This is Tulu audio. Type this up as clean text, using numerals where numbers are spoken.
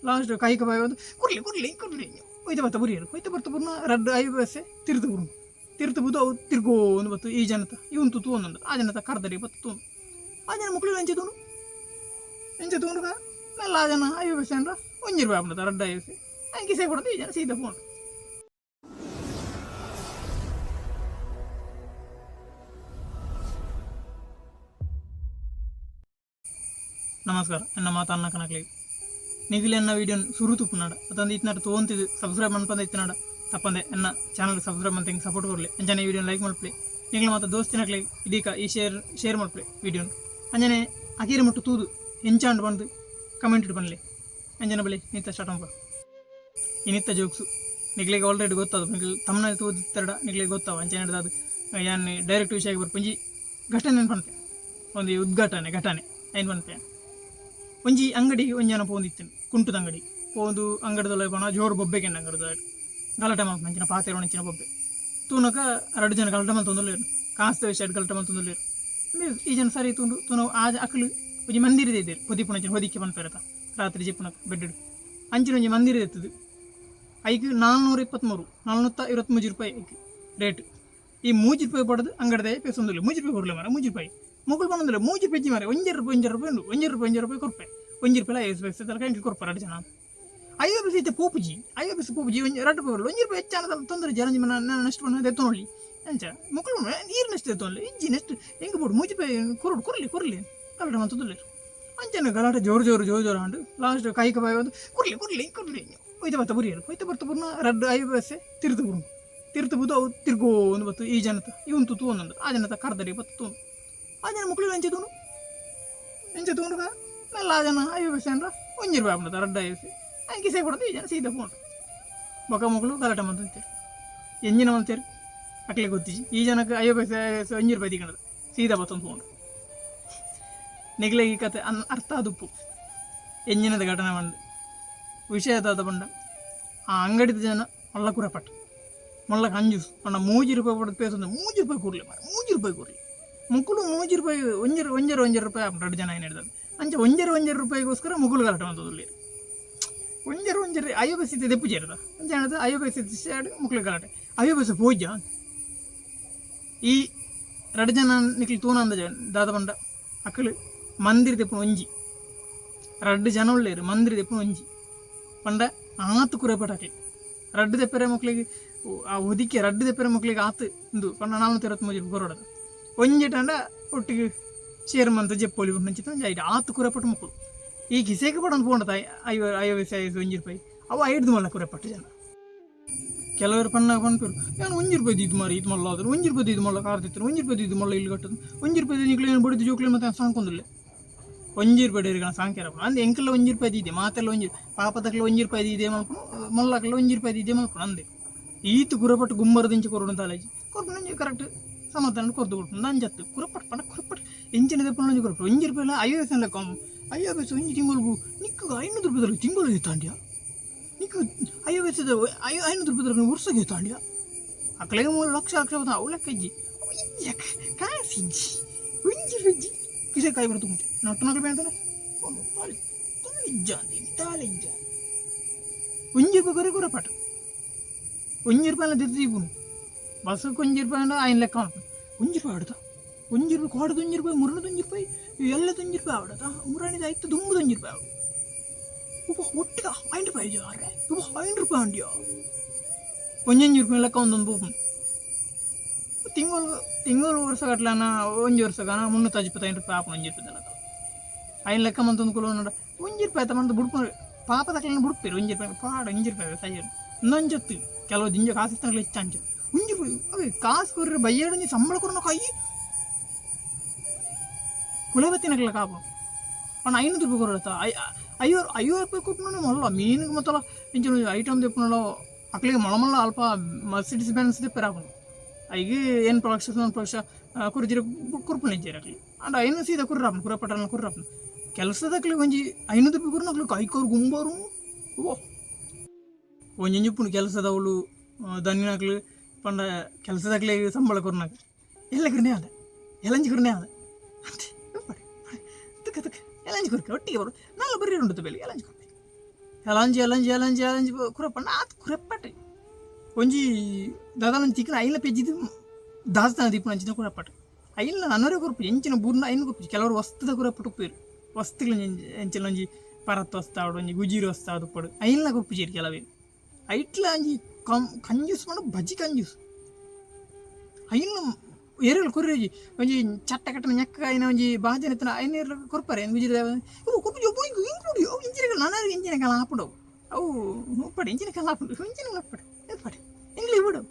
ಲಾಸ್ಟ್ ಕಾಯಿ ಕಬಾಯಿ ಒಂದು ಕುರ್ಲಿ ಕುರ್ಲಿ ಕುರ್ಲಿ ಒಯ್ತ ಬತ್ತ ಬುರಿಯರು ಒಯ್ತ ಬರ್ತ ಬುರ್ನ ರಡ್ಡು ಐವ ಬಸ್ಸೆ ತಿರ್ತು ಬುರ್ನು ತಿರ್ತು ಬುದು ಅವು ತಿರ್ಗೋ ಒಂದು ಬತ್ತು. ಈ ಜನತ ಇವಂತು ತೂವೊಂದು ಆ ಜನತ ಕರ್ದಡಿ ಬತ್ತು ತೂನು ಆ ಜನ ಮುಕ್ಳು ಎಂಚ ತೂನು ಎಂಚ ತೂಂಡು ಮೆಲ್ಲ ಆ ಜನ ಐವ ಬಸ್ಸೆ ಅಂದ್ರ ಒಂಜಿ ರೂಪಾಯಿ ಆಪುಂಡು ರಡ್ಡು ಐವ ಬಸ್ಸೆ ಕಿಸೆ ಕೊಡೋದು. ಈ ಜನ ಸೀದಾ ಫೋನ್. ನಮಸ್ಕಾರ, ಎನ್ನ ಮಾತ ಅನ್ನ ಕನಕ್ಲಿ ನಿಗಿಲ್ ಎನ್ನ ವೀಡಿಯೋನ್ ಸುರು ತುಪ್ಪುನಾಡ ಅತ್ತಂದು ಇತ್ನಾಡ ತೋಂತಿದ್ದು ಸಬ್ಸ್ಕ್ರೈಬ್ ಮನ್ಪಂದ ಇತ್ತನಾಡ ತಪ್ಪಂದೆ ಎನ್ನ ಚಾನಲ್ ಸಬ್ಸ್ಕ್ರೈಬ್ ಅಂತ ಸಪೋರ್ಟ್ ಕೊರ್ಲಿ. ಅಂಚನೆ ವೀಡಿಯೋನ್ ಲೈಕ್ ಮಲ್ಪಲಿ. ನಿಗ್ಲ ಮಾತ ದೋಸ್ತಿನಕ್ಲೆ ಇದೀಕ ಈ ಶೇರ್ ಶೇರ್ ಮಲ್ಪಲಿ ವೀಡಿಯೋನ್. ಅಂಚನೆ ಅಕೀರ ಮುಟ್ಟು ತೂದು ಎಂಚಾಂಡ್ ಬಂದು ಕಮೆಂಟ್ ಬನ್ಲಿ. ಅಂಜನ ಬಲಿ ನಿತ್ತ ಸ್ಟಾರ್ಟ್ ಮಲ್ಪ. ಇನ್ನಿತ್ತ ಜೋಕ್ಸು ನಿಗ್ಲಿಗೆ ಆಲ್ರೆಡಿ ಗೊತ್ತದು. ನಿಗ್ಲಿ ತಮ್ಮನಲ್ಲಿ ತೂದಿತ್ತೆರಡ ನಿಗ್ಲಿಗೆ ಗೊತ್ತಾವ. ಅಂಚನೆ ಅದು ಯಾನ್ ಡೈರೆಕ್ಟ್ ವಿಷಯಕ್ಕೆ ಬರ್ಪುಂಜಿ. ಘಟನೆ ಪನ್ಪೆ, ಒಂದು ಉದ್ಘಾಟನೆ ಘಟನೆ ಐನ್ ಪನ್ಪೆ. ಒಂಜಿ ಅಂಗಡಿ ಒಂಜಿ ಜನ ಪೋಂದಿತ್ತೇನೆ, ಕುಂಟುದ ಅಂಗಡಿ ಪೋಂದು. ಅಂಗಡಿದೊಳಗೆ ಪೋಣ ಜೋರು ಬೊಬ್ಬೆ ಕೆಂಡ. ಅಂಗಡಿದ ಗಲಾಟೆ ಮಲ್ಪುನ ಅಂಚಿನ ಪಾತೆರ ಅಂಚಿನ ಬೊಬ್ಬೆ ತೂನಕ ರಡ್ಡ್ ಜನ ಗಲಾಟೆ ಮಲ್ತೊಂದುಲ್ಲೆರ್. ಕಾಸ್ದ ವಿಷಯಡ್ ಗಲಾಟೆ ಮಲ್ತೊಂದುಲ್ಲೆರ್. ಈ ಜನ ಸರಿ ತೂಂಡು ತೂನ ಆ ಅಕುಲು ಒಂಜಿ ಮಂದಿರ ಇದ್ದೇರು ಹೊದಿಪುನ ಹೊದಿಕೆ ಪನ್ಪೆರತ, ರಾತ್ರಿ ಜೆಪ್ಪುನ ಬೆಡ್ ಅಂಚಿನ ಒಂಜಿ ಮಂದಿರ ಎತ್ತದು. ಐಕ್ 423, 423 ರೂಪಾಯಿ ಐಕ್ ರೇಟ್. ಈ ಮೂಜಿ ರೂಪಾಯಿ ಪಡೆದು ಅಂಗಡಿದ ಪೇಸೊಂದುಲ್ಲೆ. ಮೂಜಿ ರೂಪಾಯಿ ಕೊರ್ಲೆ ಮಾರ, ಮೂಜಿ ರೂಪಾಯಿ ಮೊಕುಲು ಪನೊಂದುಲ್ಲೆ. ಮೂಜಿ ರೂಪಾಯಿ ಇಜ್ಜಿ ಮಾರೆ, ಒಂಜಿ ರೂಪಾಯಿ ಒಂಜಿ ರೂಪಾಯಿ ಉಂಡು. ಒಂಜಿ ರೂಪಾಯಿ ಒಂಜಿ ರೂಪಾಯಿ ಕೊರ್ಪೆ. ಒಂಜಿ ರೂಪಾಯಿ ಐದು ಪೈಸೆ ತನಕ ಎಂಕ್ಲು ಕೊರ್ಪೆ ರಡ್ಡ್ ಜನ. ಐವ ಪೈಸೆ ಇತ್ತೆ ಪೋಪುಜಿ, ಐವ ಪೈಸೆ ಪೋಪುಜಿ. ಒಂಜಿ ರಡ್ಡ್ ರೂಪಾಯಿ ಕೊರ್ಲೆ, ಒಂಜಿ ರೂಪಾಯಿ ಹೆಚ್ಚಾನ ತೊಂದರೆ ಜನ ನಾನು ನೆಕ್ಸ್ಟ್ ಪಂಡ ದೆತ್ತೊನೊಲಿ. ಅಂಚ ಮೊಕುಲು ಈರ್ ನೆಕ್ಸ್ಟ್ ದೆತ್ತೊನ್ಲೆ ಇಜ್ಜಿ, ನೆಕ್ಸ್ಟ್ ಎಂಕ್ ಬೋಡು, ಮೂಜಿ ರೂಪಾಯಿ ಕೊರೊಡು, ಕೊರ್ಲಿ ಕೊರ್ಲಿ ಗಲಾಟೆ ಮಲ್ತೊಂದುಲ್ಲೆರ್. ಅಂಚನೆ ಗಲಾಟೆ ಜೋರು ಜೋರು ಜೋರು ಜೋರು ಆಂಡ್. ಲಾಸ್ಟ್ ಕಾಯಿ ಕಬಾಯಿ ಒಂದು ಕುರ್ಲಿ ಕುರ್ಲಿ ಕುರ್ಲಿ ಒಯ್ತ ಬತ್ತ ಬುರಿಯರು. ಒಯ್ತ ಬರ್ತ ಬುರ್ನ ರಡ್ಡು ಐವ ಪೈಸೆ ತಿರ್ತು ಬುರ್ನು ತಿರ್ತು ಬುದು ಅವು ತಿರ್ಗೋ ಒಂದು ಬತ್ತು. ಈ ಜನತ ಇವಂತು ತೂವೊಂದು ಆ ಜನತ ಕರ್ದಡಿ ಬತ್ತು ತೂನು ಆ ಜನ ಮುಕ್ಳು ಎಂಚ ತೂನು ಎಂಚ ತೂಂಡು ಮೆಲ್ಲ ಆ ಜನ ಐವ ಪೈಸೆ ಅಂದ್ರ ಒಂಜಿ ರೂಪಾಯಿ ಆಪುಂಡು ರಡ್ಡು ಐವ ಪೈಸೆ ಕಿಸೆ ಕೊಡೋದು. ಈ ಜನ ಸೀದಾ ಪೋಂಡು. ಬೊಕ ಮೊಕುಲು ಗಲಾಟೆ ಮಲ್ತೊಂದಿತ್ತೆರ್. ಎಂಜಿನ ಮಲ್ತೆರ್ ಅಕ್ಲೆ ಗೊತ್ತಿಜಿ. ಈ ಜನಕ್ಕೆ ಐವ ಪೈಸೆ ಒಂಜಿ ರೂಪಾಯಿ ತಿಕ್ಕಂಡದು ಸೀದಾ ಬತ್ತೊಂದು ಪೋಂಡು. ನಿಗ್ಲೆ ಈ ಕತೆ ಅನ್ ಅರ್ಥ ಆದುಪ್ಪು ಎಂಜಿನದ ಘಟನೆ ಪಂಡ್. ವಿಷಯ ದಾದ ಪಂಡ, ಆ ಅಂಗಡಿದ ಜನ ಮಲ್ಲ ಕುರಪಟ್, ಮಲ್ಲ ಕಂಜೂಸ್. ಪಂಡ ಮೂಜಿ ರೂಪಾಯಿ ಪಡೆದು ಪೇಸೊಂದು ಮೂಜಿ ರೂಪಾಯಿ ಕೊರ್ಲೆ ಮಾರ್ರೆ, ಮೂಜಿ ರೂಪಾಯಿ ಕೊರ್ಲೆ. ಮುಕುಲು ಮೂಜಿ ರೂಪಾಯಿ ಒಂಜಿ ಒಂಜರೆ ಒಂಜರೆ ರೂಪಾಯಿ ಆಪುಂಡು ರಡ್ಡ್ ಜನ ಐನ್ ಹಿಡ್ದದ್ದು. ಅಂಚ ಒಂಜರೆ ಒಂಜರೆ ರೂಪಾಯಿಗೋಸ್ಕರ ಮುಗುಲು ಗಲಾಟೆ ಮಲ್ತೊಂದುಲ್ಲೆರ್. ಒಂಜರೆ ಒಂಜರೆ ಐವ ಪೈಸೆ ದೆಪ್ಪುಜೆರ್ದ ಅಂಚ ಐವ ಪೈಸೆ ದಿಸ್ಯಾಡ್ ಮುಕ್ಲು ಗಲಾಟೆ. ಐವ ಪೈಸೆ ಪೋಯಿಜ. ಈ ರಡ್ಡ್ ಜನ ನಿಕ್ಲು ತೂನಂದ ದಾದ ಪಂಡ, ಅಕುಲು ಮಂದಿರ ದೆಪ್ಪುನ ಒಂಜಿ ರಡ್ಡ್ ಜನ ಉಲ್ಲೆರ್. ಮಂದಿರ ದೆಪ್ಪುನ ಒಂಜಿ ಪಂಡ ಆತ್ ಕುರೆಪಟ್ ಅಕ್ಲು. ರಡ್ಡ್ ದೆಪ್ಪೆರೆ ಮೊಕ್ಲೆಗ್ ಆ ಒದಿಕೆ, ರಡ್ಡ್ ದೆಪ್ಪೆರೆ ಮೊಕ್ಲೆಗ್ ಆತ್ ಉಂದು ಪಂಡ 423 ರೂಪಾಯಿ ಕೊರೊಡದ. ಒಂಜೆಟಾಂಡ ಒಟ್ಟಿಗೆ ಶೇರ್ ಮಂತ್ ಜೆಪ್ಪೊಲಿ ಪನ್ಪಿನಂಚಿನ ಒಂಜಿ ಐಡಿಯಾ. ಆತ್ ಕುರೆಪಟ್ಟು ಮೊಕುಲು. ಈ ಕಿಸೆಗ್ ಪಡೊಂದು ಪೋಂಡ ತಾಯಿ ಐವ ಐವ ಪೈಸೆ ಐವ ಒಂಜಿ ರೂಪಾಯಿ ಅವು ಐಡ್ದು ಮಲ್ಲ ಕುರೆಪಟ್ಟು ಜನ. ಕೆಲವರು ಪನ್ನಾಗ ಪನ್ಪೆರ್, ಯಾನ್ ಒಂಜಿ ರೂಪಾಯಿ ದೀದ್ ಮಾರೆ ಈತ್ ಮಲ್ಲ ಆದ್ರೆ, ಒಂಜಿ ರೂಪಾಯಿ ದೀದ್ ಮಲ್ಲ ಕಾರ್ ದೆತ್ತುನು, ಒಂಜಿ ರೂಪಾಯಿ ದೀದ್ ಮಲ್ಲ ಇಲ್ಲ್ ಕಟ್ಟುನು, ಒಂಜಿ ರೂಪಾಯಿ ನಿಕ್ಲೆನ ಬೊಡೆದಿ ಜೋಕ್ಲೆನ್ ಮಾತ ಯಾನ್ ಸಾಂಕೊಂದುಲ್ಲೆ, ಒಂಜಿ ರೂಪಾಯಿ ಇರೆಗ್ ಸಾಂಕ್ಯೆರ ಆಪುಂಡು ಅಂದ್. ಎಂಕಲ್ಲ ಒಂಜಿ ರೂಪಾಯಿ ದೀದೆ, ಮಾತೆರ್ಲ ಒಂಜಿ ಪಾಪದಕ್ಲ ಒಂಜಿ ರೂಪಾಯಿ ದೀದೆ ಮಲ್ಪುನು, ಮಲ್ಲಕ್ಲ ಒಂಜಿ ರೂಪಾಯಿ ದೀದೆ ಮಲ್ಪುನು ಅಂದೆ. ಈತ್ ಕುರಪಟ್ಟು ಗುಮ್ಮರದಿಂಚ ಕೊರೊಡು ದಾಲ ಇಜ್ಜಿ. ಕೊರ್ಪುನ ಒಂಜಿ ಕರೆಕ್ಟ್ ಸಮಾಧಾನ ಕೊರ್ದು ಕೊಡ್ಪುನು. ಅಂಚತ್ತ್ ಕುರಪಟ್ಟು ಪಂಡ ಕುರಪಟ್ಟು ಎಂಚಿನ ದೆಪ್ಪುನ ಒಂಜಿ ಕುರಪಟ್ಟು. ಒಂಜಿ ರೂಪಾಯಿಲ ಐವ ಪೈಸೆ ಲೆಕ್ಕ ಐವ ಪೈಸೆ ಒಂಜಿ ತಿಂಗೊಲುಗು ನಿಕ್ಕ್ 500 ರೂಪಾಯಿ ತಿಂಗೊಲು ತಾಂಡ್ಯ, ನಿಕ್ಕ್ ಐವ ಪೈಸೆದ 500 ರೂಪಾಯಿ ವರ್ಷಗೆ ತಾಂಡ್ಯ. ಅಕ್ಲೆಗ್ ಮೂಲು ಲಕ್ಷ ಲಕ್ಷ ಬತ್ತ ಅವು ಲೆಕ್ಕ ಇಜ್ಜಿ. ಇಜ್ಜಿ ಕಾಸ್ ಇಜ್ಜಿ, ಒಂಜಿ ರೂಪಾಯಿ ಇಜ್ಜಿ. ಕಿಸೆ ಕಾಯಿ ಬರ್ತುಂಡು ನಟ್ಟುನಕುಲು ಬೇಂತನೆ ತಾಲ್ ಇಜ್ಜಾಂದಿ ತಾಲ್ ಇಜ್ಜ. ಒಂಜಿ ರೂಪಾಯಿ ಕೊರೆ ಕುರಪಟ್ಟು ಒಂಜಿ ರೂಪಾಯಿನ ದೆತ್ತ್ ದೀಪುನು. ಬಸ್ಸಕ್ಕೆ ಒಂಜಿ ರೂಪಾಯಿ ಅಂಡ ಐನ್ ಲೆಕ್ಕ ಮಲ್ಪುನು. ಒಂಜಿ ರೂಪಾಯಿ ಆಡತ, ಒಂಜಿ ರೂಪಾಯಿ ಕೋಡದ ಒಂಜಿ ರೂಪಾಯಿ, ಮುರಣದ ಒಂಜಿ ರೂಪಾಯಿ, ಎಲ್ಲದ ಒಂಜಿ ರೂಪಾಯಿ ಆವಡತ, ಮುರಣಿದ ಐತ ದುಂಬುದ ಒಂಜಿ ರೂಪಾಯಿ ಆವಡು. ಉಪ ಒಟ್ಟಿಗೆ ಐನ್ ರೂಪಾಯಿ ಅರೆ ಉಪ ಐನ್ ರೂಪಾಯಿ ಅಂಡಿಯಾ. ಒಂಜೊಂಜಿ ರೂಪಾಯಿ ಲೆಕ್ಕ ಒಂದೊಂದು ಪೋಪುಂಡು. ತಿಂಗಳು ತಿಂಗಳು ವರ್ಷ ಕಟ್ಲಾನ ಒಂಜಿ ವರ್ಷಗಾನ 325 ರೂಪಾಯಿ ಆಪುಂಡು. ಒಂಜಿ ರೂಪಾಯಿ ಲೆಕ್ಕ ಐನ್ ಲೆಕ್ಕ ಮಂತೊಂದು ಕುಲೋನಡ ಒಂಜಿ ರೂಪಾಯಿ ಆತ ಮಂತ್ ಬುಡ್ಪು ಪಾಪದಕ್ಲೆನ ಬುಡ್ಪೆರ್. ಒಂಜಿ ರೂಪಾಯಿ ಪಾಡ, ಒಂಜಿ ರೂಪಾಯಿ ಸೈಯರ್ ಇನ್ನೊಂಜತ್ತು. ಕೆಲವು ದಿಂಜ ಕಾಸು ಇತ್ತಂಗ್ಲ ಹೆಚ್ಚ ಅಂಚ ಒಂಜಿ ರೂಪಾಯಿ ಅವೇ ಕಾಸು ಕೊರ್ರೆ ಬಯ್ಯಡ ಒಂಜಿ ಸಂಬಳ ಕೊರ್ನ ಕೈ ಕುಲಬತ್ತಿನಕ್ಲೆ ಕಾಪು. ಪಂಡ 500 ರೂಪಾಯಿ ಕೊರಡತ್ತ ಐವತ್ತು ಐವತ್ತು ರೂಪಾಯಿ ಕೊಟ್ಟನು ಮಲ್ಲ ಮೀನಿಗೆ ಮತ್ತಲ್ಲ ಇಂಚಿನ ಐಟಮ್ ದೆಪ್ಪುನಲ ಅಕ್ಲೆಗ್ ಮೊಳ ಮಲ್ಲ ಅಲ್ಪ ಮರ್ಸಿಡಿಸ್ ಬೆನ್ಸ್ ದೆಪ್ಪೆರೆ ಆಪುಂಡು. ಐಗ್ ಏನ್ ಲಕ್ಷ ಲಕ್ಷ ಕುರ್ಜಿರ ಕುರ್ಪುನ ಇಜ್ಜೆರ್ ಅಕ್ಲು. ಆಂಡ ಐನು ಸೀದಾ ಕುರ್ರಾಪುಂಡು, ಕುರಪಟ್ಟನ ಕುರ್ರಾಪುಂಡು. ಕೆಲಸದಕ್ಲೆಗ್ ಒಂಜಿ 500 ರೂಪಾಯಿ ಕೊರ್ನ ಅಕ್ಲು ಕೈಕಾರ್ ಗುಂಬಾರು. ಓ ಒಂಜೊಂಜಿ ಉಪ್ಪುಂಡು ಕೆಲಸದವ್ಲು ದನ್ನಿನಕ್ಲು. ಪಂಡ ಕೆಲಸದಕ್ಲೆಗ್ ಸಂಬಳ ಕೊರ್ನಗ ಎಲ್ಲ ಕೊರ್ನೆ ಆದ, ಎಲ್ಲಂಜಿ ಕೊರ್ನೆ ಆದ ಅಂತೆ. ತುಕ್ಕ ತುಕ್ಕ ಎಲ್ಲಂಜಿ ಕೊರ್ಕೆ ಒಟ್ಟಿಗೆ ಬರು ನಾಲ್ ಬರೀ ಉಂಟು ಬೆಲೆ ಎಲ್ಲಂಜಿ ಕೊರ್ಪೆ. ಎಲಂಜಿ ಎಲಂಜಿ ಎಲಂಜಿ ಎಲಂಜಿ ಕುರಪಂಡ ಆತ್ ಕುರೆಪ್ಪಟೆ ಒಂಜಿ ದಾದಾನ ತಿಕ್ನ ಐನ ಪೆಜ್ಜಿದ್ ದಾಸ್ತಾನ ದೀಪುನ ಅಂಚಿನ ಕುರಪ್ಪಟೆ ಐನ್ಲ ನನೊರೆ ಕೊರ್ಪುಜಿ ಎಂಚಿನ ಬೂರ್ನ ಐನ್ ಕೊರ್ಪುಜಿ. ಕೆಲವರು ವಸ್ತುದ ಕುರಪ್ಪಟು ಉಪ್ಪುವೆರ್, ವಸ್ತುಗಳು ಎಂಚಿನ ಒಂಜಿ ಪರತ್ ವಸ್ತಾವಡ್ ಒಂಜಿ ಗುಜಿರಿ ವಸ್ತಾದ್ ಉಪ್ಪಡು, ಐನ್ಲ ಕೊರ್ಪುಜೆರ್ ಕೆಲವೆರ್. ಐಟ್ಲ ಒಂಜಿ ಕಂಜೂಸ್ ಪಂಡ ಬಜಿ ಕಂಜೂಸ್. ಐನ್ ಏರೆಲ್ ಕೊರ್ರೆಜಿ ಒಂಜಿ ಚಟ್ಟ ಕಟ್ಟನ ñಕ್ಕ ಐನ ಒಂಜಿ ಬಾಜನ ಇತ್ತಿನ ಐನ್ ಏರ್ಲ ಕೊರ್ಪರೆ ಗುಜಿರಿ ಕೊರ್ಪುಜಿ. ಇಂಕ್ಲುಡಿ ಅವು ಇಂಚಿನ ನನರ್ ಇಂಚಿನ ಕಾಲ ಆಪುಂಡು ಅವು ಉಪ್ಪಡೆ ಇಂಚಿನ ಕಾಲ ಆಪುಂಡು ಇಂಚಿನ ಉಪ್ಪಡೆ ಉಪ್ಪಡೆ ಎಂಕ್ಲೆ ಇಪ್ಪಡು.